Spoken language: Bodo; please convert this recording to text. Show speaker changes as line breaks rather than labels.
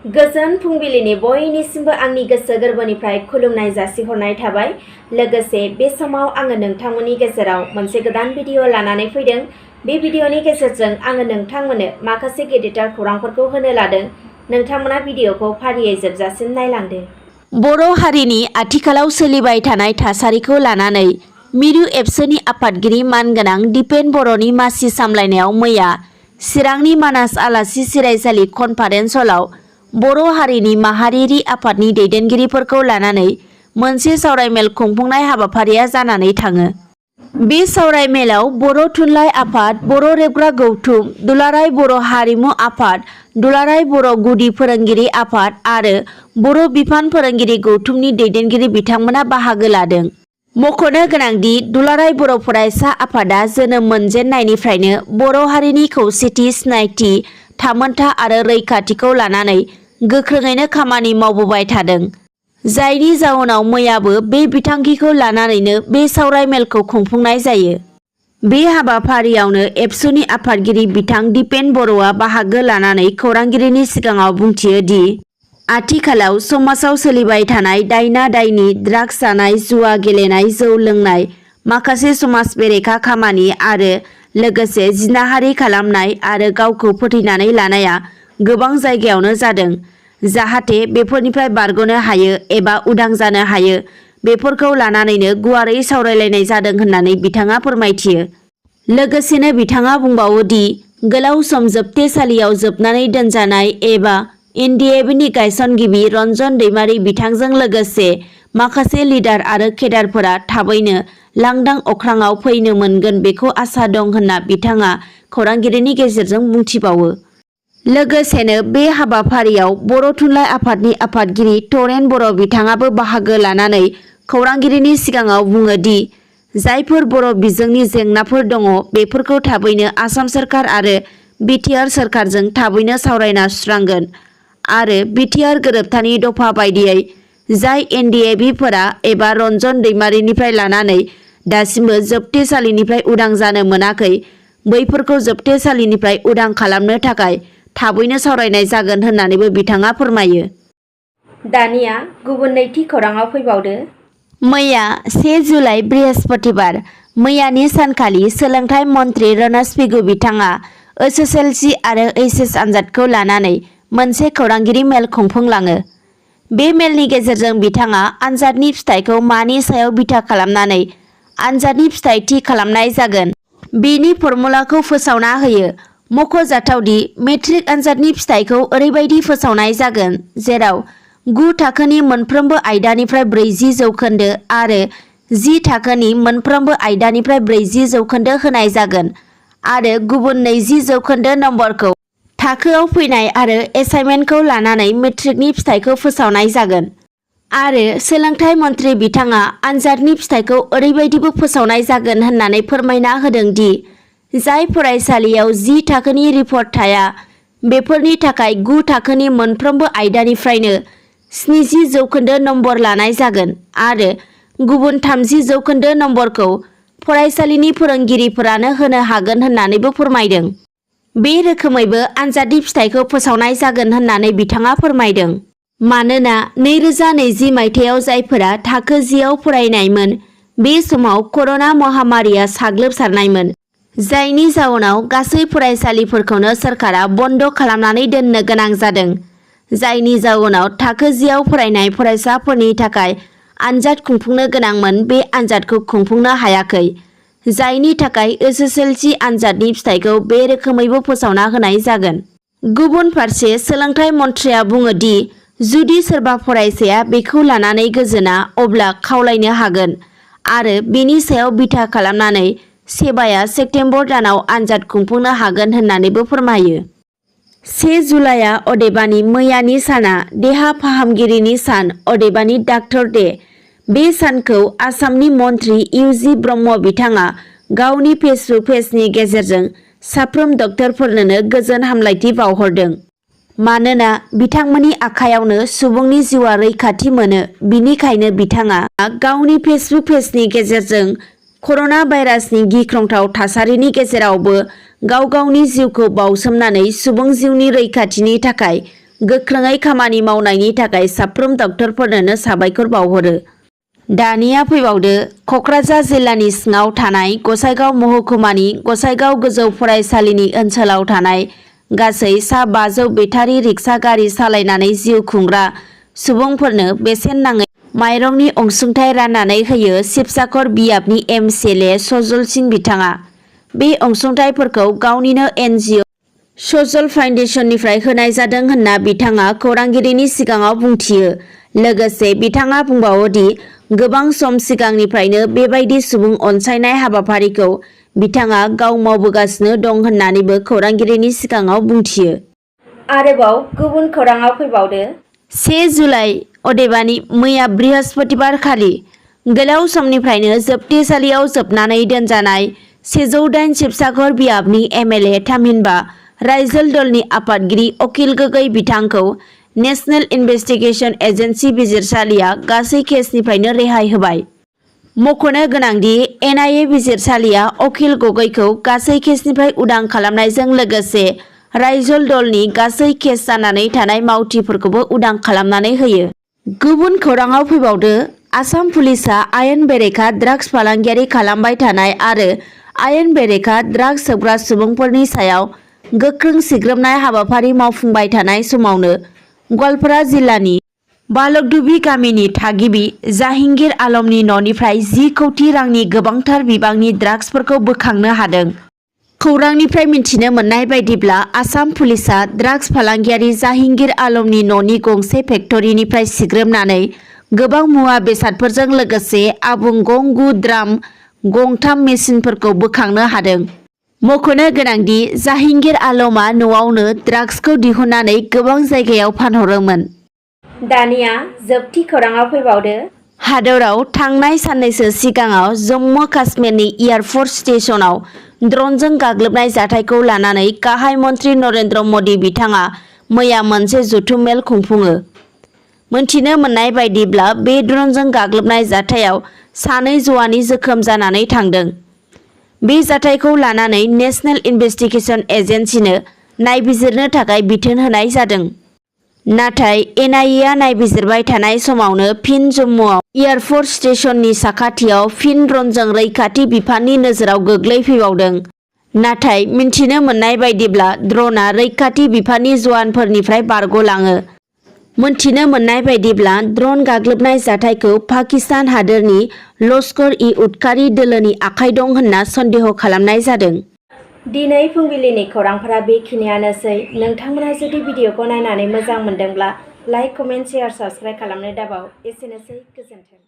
गोजोन फुंबिलिनि बयनिसिमबो आंनि गोसो गोरबोनिफ्राय खुलुमनाय जासिहरनाय थाबाय। लोगोसे बे समाव आङो नोंथांमोननि गेजेराव मोनसे गोदान भिडिअ लानानै फैदों। बे भिडिअनि गेजेरजों आङो नोंथांमोननो माखासे गेदेरथार खौरांफोरखौ होनो लादों। नोंथांमोना भिडिअखौ फारियै जोबजासिम नायलांदो। बर' हारिनि आथिखालाव सोलिबाय थानाय थासारिखौ लानानै मिरु एबसुनि आफादगिरि मानगोनां दिपेन बर'नि मासि सामलायनायाव मैया चिरांनि मानास आलासि सिरायसालि कनफारेन्स हलाव बर' हारिनि माहारियारि आफादनि दैदेनगिरिफोरखौ लानानै मोनसे सावरायमेल खुंफुंनाय हाबाफारिया जानानै थाङो। बे सावरायमेलाव बर' थुनलाइ आफाद, बर' रेबग्रा गौथुम, दुलाराय बर' हारिमु आफाद, दुलाराय बर' गुदि फोरोंगिरि आफाद आरो बर' बिफान फोरोंगिरि गौथुमनि दैदेनगिरि बिथांमोना बाहागो लादों। मख'नो गोनांदि दुलाराय बर' फरायसा आफादा जोनोम मोनजेननायनिफ्रायनो बर' हारिनि खौसेथि, सिनायथि, थामोनथा आरो रैखाथिखौ लानानै गोख्रोङैनो खामानि मावबोबाय थादों। जायनि जाउनाव मैयाबो बे बिथांखिखौ लानानैनो बे सावरायमेलखौ खुंफुंनाय जायो। बे हाबाफारियावनो एबसुनि आफादगिरि बिथां दिपेन बर'आ बाहागो लानानै खौरांगिरिनि सिगाङाव बुंथियो दि आथिखालाव समाजाव सोलिबाय थानाय दायना दायनि, ड्राग्स जानाय, जुवा गेलेनाय, जौ लोंनाय, माखासे समाज बेरेखा खामानि आरो लोगोसे जिनाहारि खालामनाय आरो गावखौ फोथैनानै लानाया गोबां जायगायावनो जादों। जाहाथे बेफोरनिफ्राय बारग'नो हायो एबा उदां जानो हायो, बेफोरखौ लानानैनो गुवारै सावरायलायनाय जादों होननानै बिथाङा फोरमायथियो। लोगोसेनो बिथाङा बुंबावो दि गोलाव सम जोबथेसालियाव जोबनानै दोनजानाय एबा एनडिएफबिनि गायसनगिरि रन्जन दैमारि बिथांजों लोगोसे माखासे लिडार आरो केडारफोरा थाबैनो लांदां अख्राङाव फैनो मोनगोन बेखौ आसा दं होनना बिथाङा खौरांगिरिनि गेजेरजों बुंथिबावो। लोगोसेनो बे हाबाफारियाव बर' थुनलाइ आफादनि आफादगिरि तरेन बर' बिथाङाबो बाहागो लानानै खौरांगिरिनि सिगाङाव बुङो दि जायफोर बर' बिजोंनि जेंनाफोर दङ बेफोरखौ थाबैनो आसाम सोरखार आरो बिटिआर सोरखारजों थाबैनो सावरायना सुस्रांगोन आरो बिटिआर गोरोबथानि दफा बायदियै जाय एनडिएफबिफोरा एबा रन्जन दैमारिनिफ्राय लानानै दासिमबो जोबथेसालिनिफ्राय उदां जानो मोनाखै, बैफोरखौ जोबथेसालिनिफ्राय उदां खालामनो थाखाय थाबैनो सावरायनाय जागोन होननानैबो बिथाङा फोरमायो। दानिया गुबुन नैथि खौराङाव फैबावदो। मैया 1 जुलाइ बृहस्पतिबार मैयानि सानखालि सोलोंथाइ मन्त्रि रनज पेगु बिथाङा एसएसएलसि आरो एचएस आनजादखौ लानानै मोनसे खौरांगिरि मेल खुंफुंलाङो। बे मेलनि गेजेरजों बिथाङा आनजादनि फिथाइखौ मानि सायाव बिथा खालामनानै आनजादनि फिथाइ थि खालामनाय जागोन बेनि फर्मुलाखौ फोसावना होयो। मख'जाथावदि मेट्रिक आनजादनि फिथाइखौ ओरैबायदि फोसावनाय जागोन जेराव 9 थाखोनि मोनफ्रोमबो आयदानिफ्राय 40% आरो 10 थाखोनि मोनफ्रोमबो आयदानिफ्राय 40% होनाय जागोन आरो गुबुन 20% नम्बरखौ थाखोआव फैनाय आरो एसाइनमेन्टखौ लानानै मेट्रिकनि फिथाइखौ फोसावनाय जागोन। आरो सोलोंथाइ मन्त्रि बिथाङा आनजादनि फिथाइखौ ओरैबायदिबो फोसावनाय जागोन होननानै फोरमायना होदों दि जाय फरायसालियाव 10 थाखोनि रिपर्ट थाया बेफोरनि थाखाय 9 थाखोनि मोनफ्रोमबो आयदानिफ्रायनो 70% नम्बर लानाय जागोन आरो गुबुन 30% नम्बरखौ फरायसालिनि फोरोंगिरिफोरानो होनो हागोन होननानैबो फोरमायदों। बे रोखोमैबो आनजादनि फिथाइखौ फोसावनाय जागोन होननानै बिथाङा फोरमायदों। मानोना 2020 मायथाइयाव जायफोरा थाखो 10आव फरायनायमोन बे समाव कर'ना महामारिया साग्लोबसारनायमोन, जायनि जाउनाव गासै फरायसालिफोरखौनो सोरखारा बन्द' खालामनानै दोननो गोनां जादों। जायनि जाउनाव थाखो 10आव फरायनाय फरायसाफोरनि थाखाय आनजाद खुंफुंनो गोनांमोन बे आनजादखौ खुंफुंनो हायाखै। जायनि थाखाय एसएसएलसि आनजादनि फिथाइखौ बे रोखोमैबो फोसावना होनाय जागोन। गुबुन फारसे सोलोंथाइ मन्थ्रिया बुङो दि जुदि सोरबा फरायसाया बेखौ लानानै गोजोना अब्ला खावलायनो हागोन आरो बेनि सायाव बिथा खालामनानै सेबाया सेप्तेम्बर दानाव आनजाद खुंफुंनो हागोन होननानैबो फोरमायो। 1 जुलाइआ अदेबानि मैयानि साना देहा फाहामगिरिनि सान अदेबानि डाक्टर डे। बे सानखौ आसामनि मन्त्रि इउजि ब्रह्म बिथाङा गावनि फेसबुक पेजनि गेजेरजों साफ्रोम डक्टरफोरनोनो गोजोन हामलायथि बावहरदों। मानोना बिथांमोननि आखायावनो सुबुंनि जिउआ रैखाथि मोनो, बिनिखायनो बिथाङा गावनि फेसबुक पेजनि गेजेरजों कर'ना भाइरासनि गिख्रंथाव थासारिनि गेजेरावबो गाव गावनि जिउखौ बाउसोमनानै सुबुं जिउनि रैखाथिनि थाखाय गोख्रोङै खामानि मावनायनि थाखाय साफ्रोम डक्टरफोरनो साबायखर बावहरो। दानिया फैबावदो क'क्राझार जिल्लानि सिङाव थानाय गसाइगाव महकुमानि गसाइगाव गोजौ फरायसालिनि ओनसोलाव थानाय गासै सा 500 बेटारि रिक्सा गारि सालायनानै जिउ खुंग्रा सुबुंफोरनो बेसेन नाङै माइरंनि अनसुंथाइ राननानै होयो शिबसागर बियाबनि MCLA सजल सिं बिथाङा। बे अनसुंथाइफोरखौ गावनिनो NGO सजल फाउन्डेसननिफ्राय होनाय जादों होनना बिथाङा खौरांगिरिनि सिगाङाव बुंथियो। लोगोसे बिथाङा बुंबावो दि गोबां सम सिगांनिफ्रायनो बेबायदि सुबुं अनसायनाय हाबाफारिखौ बिथाङा गाव मावबोगासिनो दं होननानैबो खौरांगिरिनि सिगाङाव बुंथियो। आरोबाव गुबुन खौराङाव फैबावदो 1 जुलाइ अदेबानि मैया बृहस्पतिबार खालि गोलाव समनिफ्रायनो जोबथेसालियाव जोबनानै दोनजानाय 108 शिबसागर बियाबनि MLA थामहिनबा रायजोल दलनि आफादगिरि अखिल गगৈ बिथांखौ नेशनेल इनभेस्टिगेशन एजेन्सि बिजिरसालिया गासै केसनिफ्रायनो रेहाय होबाय। मख'नो गोनांदि NIA बिजिरसालिया अखिल गगैखौ गासै केसनिफ्राय उदां खालामनायजों लोगोसे रायजोल दलनि गासै केस जानानै थानाय मावथिफोरखौबो उदां खालामनानै होयो। गुबुन खौराङाव फैबावदो आसाम पुलिसआ आयेन बेरेखा ड्राग्स फालांगियारि खालामबाय थानाय आरो आयेन बेरेखा ड्राग्स सोबग्रा सुबुंफोरनि सायाव गोख्रों सिग्रोमनाय हाबाफारि मावफुंबाय थानाय समावनो गवालपारा जिल्लानि बालकदुबि गामिनि थागिबि जाहांगीर आलमनि न'निफ्राय 10 कौटि रांनि गोबांथार बिबांनि ड्राग्सफोरखौ बोखांनो हादों। खौरांनिफ्राय मिथिनो मोननाय बायदिब्ला आसाम पुलिसआ ड्राग्स फालांगियारि जाहांगीर आलमनि न'नि गंसे फेक्टरिनिफ्राय सिग्रोमनानै गोबां मुवा बेसादफोरजों लोगोसे आबुं गं 9 ड्राम गं 3 मेसिनफोरखौ बोखांनो हादों। मख'नो गोनांदि जाहांगीर आलमआ न'आवनो ड्राग्सखौ दिहुननानै गोबां जायगायाव फानहरोमोन। दानिया जोबथि खौराङाव फैबावदो हादराव थांनाय साननैसो सिगाङाव जम्मु काश्मीरनि एयारफर्स स्टेशनाव ड्रनजों गाग्लोबनाय जाथायखौ लानानै गाहाय मन्त्रि नरेन्द्र मदि बिथाङा मैया मोनसे जथुम मेल खुंफुङो। मोनथिनो मोननाय बायदिब्ला बे ड्रनजों गाग्लोबनाय जाथायाव 2 जवानि जोखोम जानानै थांदों। बे जाथायखौ लानानै नेशनेल इनभेस्टिगेशन एजेन्सिनो नायबिजिरनो थाखाय बिथोन होनाय जादों। नाथाय NIA नायबिजिरबाय थानाय समावनो फिन जम्मुआव एयारफर्स स्टेशननि साखाथियाव फिन ड्रनजों रैखाथि बिफाननि नोजोराव गोग्लैफैबावदों। नाथाय मिन्थिनो मोननाय बायदिब्ला ड्रनआ रैखाथि बिफाननि जवानफोरनिफ्राय बारग'लाङो। मोनथिनो मोननाय बायदिब्ला ड्रन गाग्लोबनाय जाथायखौ पाकिस्तान हादोरनि लश्कर-इ-उदखारि दोलोनि आखाइ दं होनना सन्देह खालामनाय जादों। दिनै फुंबिलिनि खौरांफोरा बेखिनियानोसै। नोंथांमोना जुदि भिडिअखौ नायनानै मोजां मोनदोंब्ला लाइक, कमेन्ट, शेयार, साबस्क्राइब खालामनो दाबाव। एसेनोसै, गोजोन्थों।